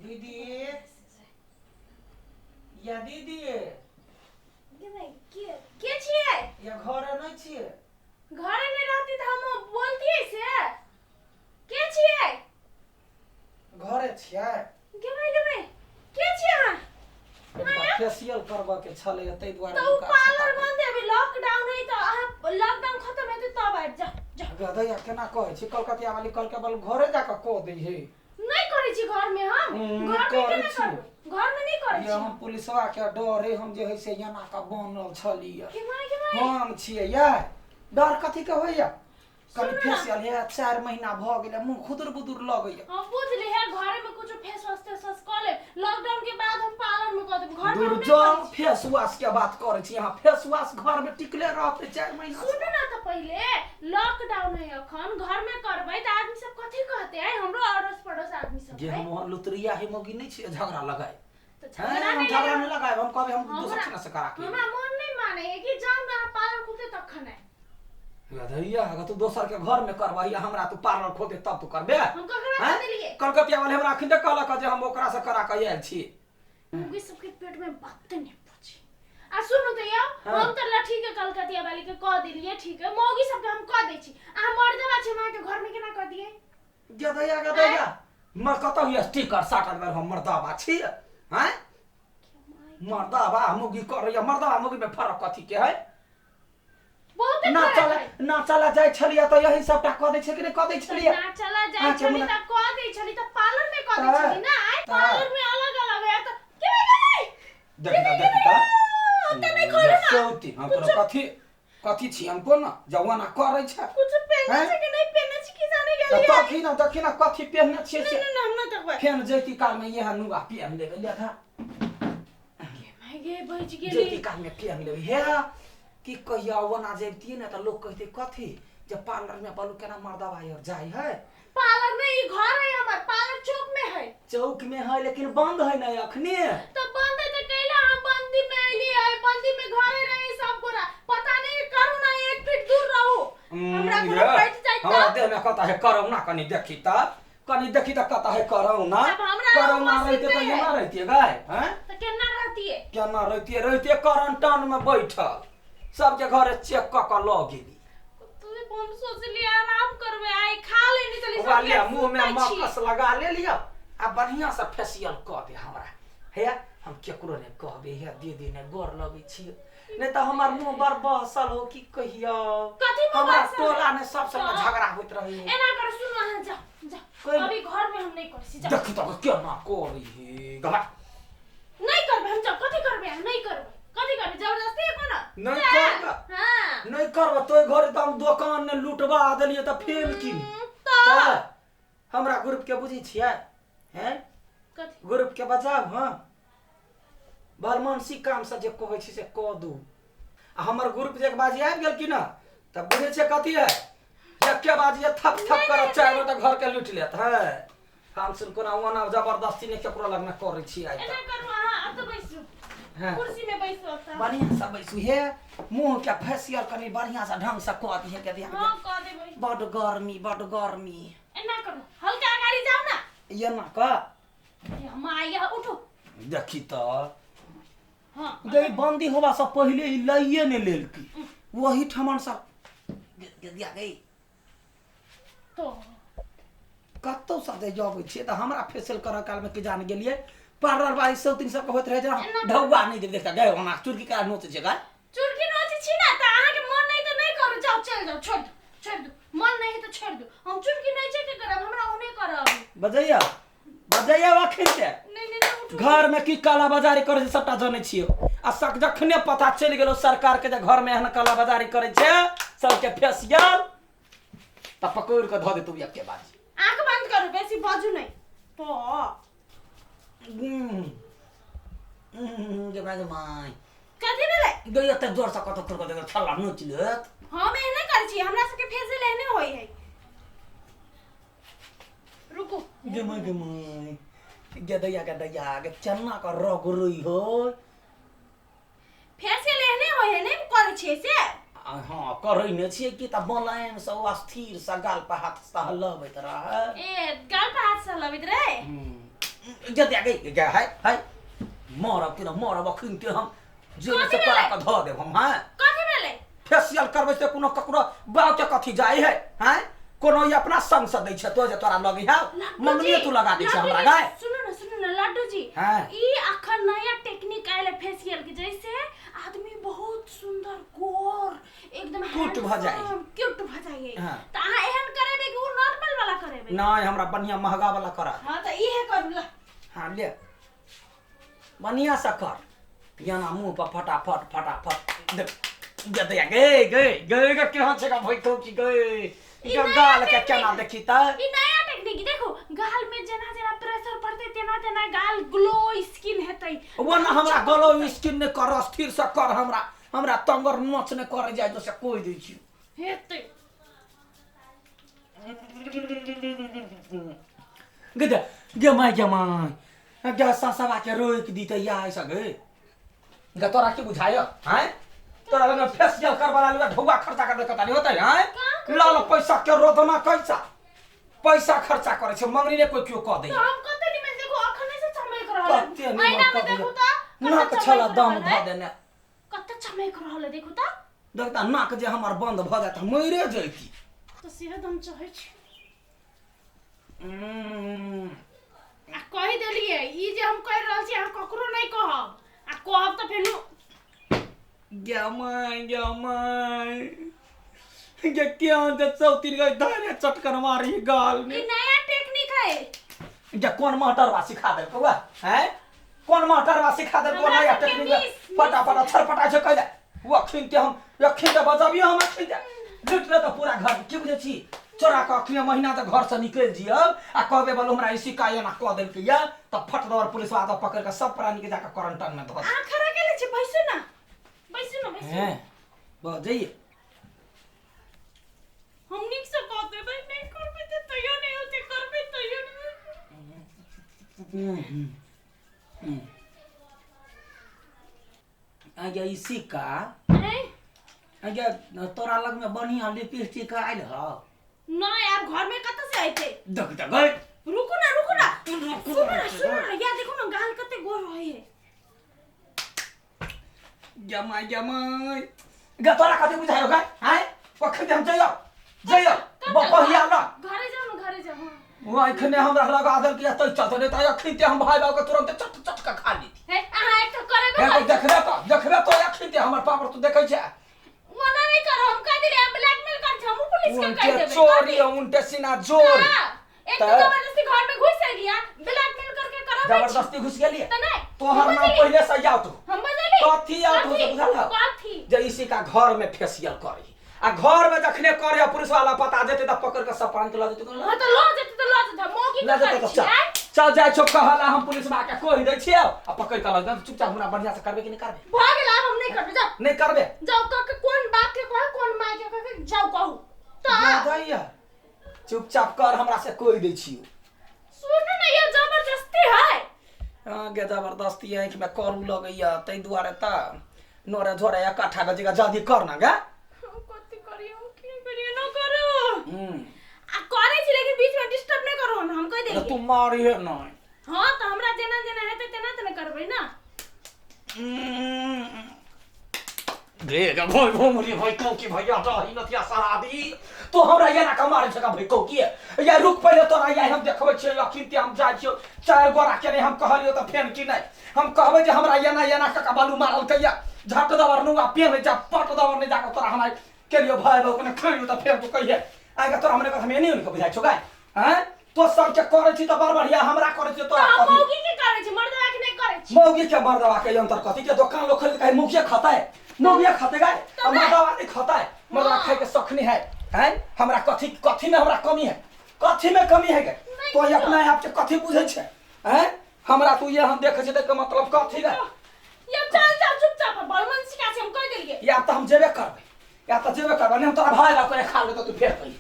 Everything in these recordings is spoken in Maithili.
दीदी या दीदी। के के छियै? या घरे नहि छियै? घरे नहि रहती तऽ हम बोलतियै से। के छियै? घरे छियै? गेबै गेबै, के छियै अहाँ? फेसियल करबऽ के छलै, ताहि दुआरे। तऽ उ पार्लर बंद है अभी, लॉकडाउन है, तऽ अहाँ लॉकडाउन खत्म हेतै तब आबि जाउ, जाउ। गदैया, केना कहै छी? कलकतिया वाली कहलकै बल घरे जाकऽ कऽ दै है। नहि करै छी घर में हम। घर में करै केना छी। करबै? घर में नहि करै ये छी। हम पुलिसवा के डरे हम जे है से एना कऽ बनल छलियै। के माय के माय। हम छियै यै, डर कथी के होइया? कनि सुनू ना। फेसियल हे, 4 महीना भऽ गेलै, मुँह खुदुर बुदुर लगैया। हम बुझली है, घरे में कुछ फेस वाश तेस वाश कऽ लेब, लॉकडाउन के बाद हम पार्लर में कऽ देब, घर में हम दूर नहि जाउ। करै छी। फेस वॉश के बात करै छी अहाँ, फेस वॉश घर में टिकले रहतै 4 महीना से। सुनू ना, तऽ पहिले लॉकडाउन है अखन, घर में करबै तऽ आदमी सब कथी कहते है? हमरो अड़ोस पड़ोस आदमी सब जे है। हम ओहन लुतरिया है मौगी नहि छियै झगड़ा लगाय। तऽ हैं, झगड़ा हम नहि झगड़ा लगा नहि लगायब, हम कहबै हम दोसर हमरा ठिना से करा के हमरा मन नहि माने है कि जाउ ना, पार्लर खुलते तखन आयब। गधैया, अगर तू दोसर के घर में करबही आ हमरा तू पार्लर खोलते तब तू करबे? हम ककरा हैं? दऽ देलियै? कलकतिया वाले हमरा अखन तक कहलक जे हम ओकरा से करा के आयल छी। मुगी सबके पेट में बात नहीं पची। आ सुनू तऽ यौ। हाँ। हम तऽ लठी के कलकतिया वाली के कह देलियै, ठीक है, मौगी सबके हम कह दै छी, अहाँ मर्दवा छी, हम अहाँके घर में केना कह दियै? गधैया गधैया, मर कतौ ये स्टिकर साटल बेर हम मर्दाबा छी हैं? मर्दाबा मुगी करैया, मर्दाबा मुगी में फरक कथी के है? बहुते ना फरक चला है। ना चला जाइ छलियै तऽ यही सबटा कऽ दै छै कि नहि कऽ दै छलियै? ना चला जाइ अहाँके छली मने- तऽ कह दै छली, तऽ पार्लर में कह दै छली ना। आइ पार्लर में अलग अलग है तऽ के गेलै? देखी तऽ, देखी तऽ। ओते नहि खोलू ना। सौती हम तोरा कथी कथी छी? हम कोन जवाना करै छै? कुछ पेहने हैं? छै कि नहि पेहने छै, की जाने तऽ गेलियै। देखी ना, देखी ना, कथी पेहने छियै से। नहि नहि, हम नहि देखबै। फेन जैती काल में इएह नुआ पेहन लेबै, लेखा। माय गे, बचि गेली। जैती काल में पेहन लेबै। हे, की कहिया ओना जैतियै ने तऽ लोक कहतै कथी जे पार्लर में बालू केना मर्दबा आर जाइ है। पार्लर में ई घर है हमर, पार्लर चौक में है। चौक में है, लेकिन बंद है ना अखनी। तो बंद है तो कैला हम बंदी में आइली है? बंदी में घरे रही सब गोरा, पता नहीं करू ना, 1 फीट दूर रहू, हमरा कोनो बैठ जाए हमरा तब देह में कता है करोना, कनी देखी त, कनी देखी त कता है करोना। तब हमरा करोना मशीन रहते त में है। एना रहतियै गाय हैं? तो केना रहती है? केना रहतियै? रहतियै क्वारंटाइन में बैठल, सबके घरे चेक कऽ कऽ लऽ गेली। तू हम सोचली आराम करबे, आइ खा लेनी चली। ओकरा लिया मुंह में मकस लगा ले लिया आ बढ़िया से फेसियल कऽ दे हमरा। हे, हम केकरो नहि कहबे। हे दीदी, ने गोर लगै छियै, नहि तऽ हमर मुंह बड़ बहसल हो, की कहियो। कथी मुँह हमरा बहसल? टोला ने सब संगे झगड़ा होइत रही। एना कर, सुनो, अहाँ जाओ जाओ। अभी घर में हम नहीं कर छी, जाओ। देखी तऽ केना करी हे गला। नहीं करबे हम, जाओ। कथी करबे अहाँ? नहीं करबे, कथी करबे? जबरदस्ती है कोनो? नहीं करबे। हाँ। नहीं करब तो घरे तऽ हम दोकान ने लुटबा देलियै तऽ फेल की? तऽ तऽ हमरा ग्रुप के बुझै छियै हैं? कथी? ग्रुप के बचाब। हँ, भलमानसी काम से जे कहै छी से कऽ दू। आ हमर ग्रुप जे एक बाजी आबि गेल कि ना, तऽ बुझै छियै कथी है? एके बाजी थप थप करत, 4 गोटा घर के लूटि लेत है। हम सुन कोना ओना जबरदस्ती नहि केकरो लगमे करै छी आइ एना तक। करू, अहाँ अतऽ बैसू। हाँ। कुर्सी में बैसू अतऽ। बढ़िया से बैसू। हे, मुँह के फेसियल कनि बढ़िया से ढंग से कऽ दिहे के दिया। हाँ, कऽ देबै। बड गर्मी, बड गर्मी। एना करू, हल्का अगाडि जाउ ना। एना कऽ। ए, हम आइया, उठू। देखी तऽ। हाँ। गई बंदी होबा से पहिले ई लइए ने लेलकी, वही ठमन सब दिया गई। तो कतौ से जे अबै छियै तऽ हमरा फेसियल करऽ कालमे की जान गेलियै, पार्लर वाली सब तीन सबके होइत रहै जेना ढौआ नहि देब। देखता गए, ओना चुरकी करा नोचै छै गाय। चुरकी नोचै छी ना, तऽ अहाँके मन नहीं तऽ नहीं करू, जाउ, चलि जाउ, छोड़ि दू, छोड़ि दू। मन नहीं है तऽ छोड़ि दू। हम चुरकी नहीं छै के करब, हमरा ओहने करब। बजैया बजैया अखन ते। नहीं नहीं नहीं, उठू। घर में की काला बाजारी करै छै सबटा जनै छियै। आ सक जखने पता चलि गेलो सरकार के जे घर में एहन काला बाजारी करै छै सबके फेसियल, तऽ पकड़ि कऽ धऽ देतौ एके बाजी। आँख बंद करू, बेसी बाजू नहीं तो। जे बाजे माय। कथी भेलै? गई, एते जोर से कतौ कर के छल्ला नोचि लेत। हम एहने करै छी, हमरा सबके फेसियल एहने होइ है। रुकू। गे माय, गे माय, गदैया गदैया गे, चन्ना का रगड़ै हो। फेसियल एहने होइ है, नहि करै छियै से? आ हँ, करै नहि छियै कि तऽ मोलायम से ओ अस्थिर से गाल पर हाथ सहलबैत रहै। ए, गाल पर हाथ सहलबैत रहे? जल्दी आ गई गे हाय हाय मरब कि ना मरब अखन ते हम जेल से कथी करा भेलै? के धऽ देब हम। हाँ कथी भेलै? फेसियल करबै से कोनो ककरो बाप के कथी जाइ है? हैं कोनो ई अपना संग से दै छै तो जे तोरा लगे है लड्डू मंगनिए जी, तू लगा दै छै लड्डू हमरा जी, गाय। सुनू ना, सुनू ना लड्डू जी। हाँ। ई अखन नया टेक्निक आयल है फेसियल के, जैसे आदमी बहुत सुंदर गोर एकदम क्यूट भऽ जाइ। क्यूट भऽ जाइ। हाँ। त अहाँ एहन करेबै कि उ नॉर्मल वाला करेबै? नहीं हमरा बढ़िया महंगा वाला करा। हां त इहे करू ला। हाँ ले बढ़िया से कर याना मुंह पर फटाफट फटाफट देख दे दे गे गे गे गे केहन छै गा भई की गे ई गे नया गाल के टेक्निक केना है। देखी त ई नया टेक्निक देखो, गाल में जेना जेना प्रेशर पड़तै तेना तेना गाल ग्लो स्किन हेतै। वो ना हमरा गलो स्किन ने कर स्थिर से कर हमरा हमरा तंगर नोच ने करे जाय तो से कोई दै छी हेतै। गे दे गे my गे my गे ससवा के रोक दी त या ऐसा गे गे तोरा की बुझाय हैं तोरा लग फेसियल करवा ला ढौआ खर्चा कर कता नहीं होतै हैं लाल पैसा के रोदना कैसा पैसा खर्चा करे छै मंगनी ने कोई क्यों कह दे तो हम कते निमन देखो अखने से चमक रहल है। कते निमन आईना में कह देखू दिया। त नाक कते छला चमक दम रहल है। धऽ देने कते चमक रहल है देखू त। देखता नाक जे हमर बंद भऽ जायत हम मरिए जैती। तो सेहत हम चाहै छी। आ कहि देलियै ई जे हम कहि रहल छी अहाँ ककरो नहि कहब, आ कहब तऽ फेनु गे my गे my गे केहन जे चौतीन गे धरे चटकन मारी गाल ई में। नया टेक्निक है। गे कोन मास्टरवा सिखा देलकौ वा हैं कोन मास्टरवा सिखा देलकौ हमरा नया सबके टेक्निक मिस- फटाफट छरपटा छै कैले ओ अखन के हम अखन के बजबियो हम अखन के लूट ले तऽ पूरा घर की बुझै छी चोरा के अखने महीना तऽ घर से निकलि जियब आ कहबे बलो हमरा ई सिका एना कऽ देलकै या तऽ फट दौड़ पुलिस वाला पकड़ के सब प्राणी के जाके क्वारंटाइन में धऽ देत। अहाँ खड़ा केले छी? बैसू ना, बैसू ना, बैसू। हैं बजैये हम नीक से कह देबै, नहि करबै तऽ तैयो नहि होतै, करबै तैयो नहि होतै। आगे ई सिक्का हैं? आगे तोरा लग में बढ़िया लिपस्टिक आयल हौ? नहि आब घर में कतऽ से अयतै? देख देख गई रुकू ना, रुकू ना, सुनू ना, सुनू ना यार, देखू ना गाल कते गोर रहै है। जमाई जमाई गे तोरा कथी बुझायो गे हैं कखन हम जइयो जइयो बपहिया ल घरे जाउ ना, घरे जाउ। हाँ। वो एखने हमरा लगा देलकै तै चलते नहि तऽ अखन ते हम भाई बाबू के तुरंत चट चट के खा लीती। हे अहाँ एकटा करेबे हे करै तो देखबे तो देखबे तो अखन ते हमर पावर तू देखै छै। मना नहीं करो, हम कह दिलियै हम ब्लैकमेल कर छी, हमहूँ पुलिस के कहि उनके देबै। चोरी उनके सीना जोर हाँ, एक तऽ- तो जबरदस्ती घर में घुस एलियै ब्लैकमेल करके करबै छी। जबरदस्ती घुस गेलियै तऽ नहि तोहर हम नाम बजलियै। पहिले से आउट हो। हम बजलियै। कथी आउट हो से बुझल हौ? कथी? जे इसी का घर में फेसियल करी आ घर में जखने करे पुलिस वाला पता जेते त पकड़ के सब प्राण के ल जेते। हाँ तऽ लऽ जेतै तऽ लऽ जेतै, मौगी ल के जेते करै तऽ छी चल आँय? चल जाइ छौ कहला हम पुलिस बा के कहि दै छियौ आ पकड़ के ल जेतै। चुपचाप हमरा बढ़िया से करबे कि नहि करबे? भऽ गेल, आब हम नहि करबै, जाउ नहि करबे? जाउ कह के कोन बाप के कह कोन माय के कह के जाउ कहू तऽ दैया चुपचाप कर हमरा से कहि दै छियौ। सुनू ना ये जबरदस्ती है। हाँ गे जबरदस्ती आँखि में करू लगैया ताहि दुआरे तऽ नोरे झोरे इकट्ठा के जगह जल्दी कर ना गे। हम कथी करियै, हम की करियै, न करू। आ करै छी लेकिन बीच में डिस्टर्ब नहि करू, हम कहि तऽ देलियै। तू मारिहे नहि। हाँ तऽ हमरा जेना जेना हेतै तेना तेना करबै ना। गे गे भोय भोमरी भोय कौकी भैया रही नथिया सरादी तो हमरा एना के मारै छै भई कौकी या रुक पहिले तोरा या हम देखबै छियै अखिन ते हम जाइ छियौ चारि गोरा के नहि हम कहलियौ तऽ फेन की नहि हम कहबै जे हमरा एना एना कऽ बालू मारलकै या झट दबर नुआ पेन जा पट दबर नहि जाकऽ तोरा हमरा केलियौ भाय बाबू कने खैलियौ तऽ फेर तू कहिए आइ के तोरा हमरे कथा में एनी ओनी के बुझाइ छौ गाय हैं तो सबके करै छी तऽ बड़ बढ़िया हमरा करै छी तऽ तोरा हम कथी मौगी के करै छी, मर्दवा के नहि करै छी। मौगी के मर्दवा के अंतर कथी के दुकान लोग खरीद के मौगिए खाता है मौगिए खाते गाय आ मर्दवा नहीं खाता है मर्दवा हाँ। खाए के शौक नहीं है हैं हमरा कथी कथी में हमरा कमी है कथी में कमी है गे नहीं तो कुछो। अपना आप के कथी बुझै छै हैं हमरा तू ये हम देखै छै तऽ मतलब कथी गे ये चल जाउ चुपचाप, बलमन सिखा छै हम कहि देलियै। या तऽ हम जेबे करबै या तऽ जेबे करबै नहीं हम तोरा भाय बाप के खा लेबै तऽ तू फेर कहिए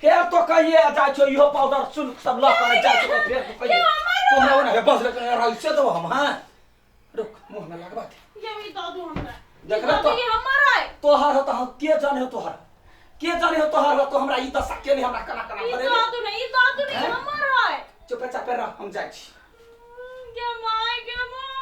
फेर तो कहिए जाइ छौ इहो पाउडर शुल्क सब लऽ के जाइ छौ फेर तू कहिए ये हमर तो हमरा ओना बस रहिसे देबो हम। हाँ रुक मुँह में लगबा दे। ये भी दऽ दू हमरा। देखले ई दऽ तो? दू, ई हमर है। तोहर हो तऽ हम के जाने हो तोहर के जाने हो तोहर हो तो हमरा ई दशा के नहीं हमरा केना केना ई करे दऽ दू ने, ई दऽ दू ने, ई हैं? हमर है। चुपे चापे रह हम जाइ छी। गे माय गे माय।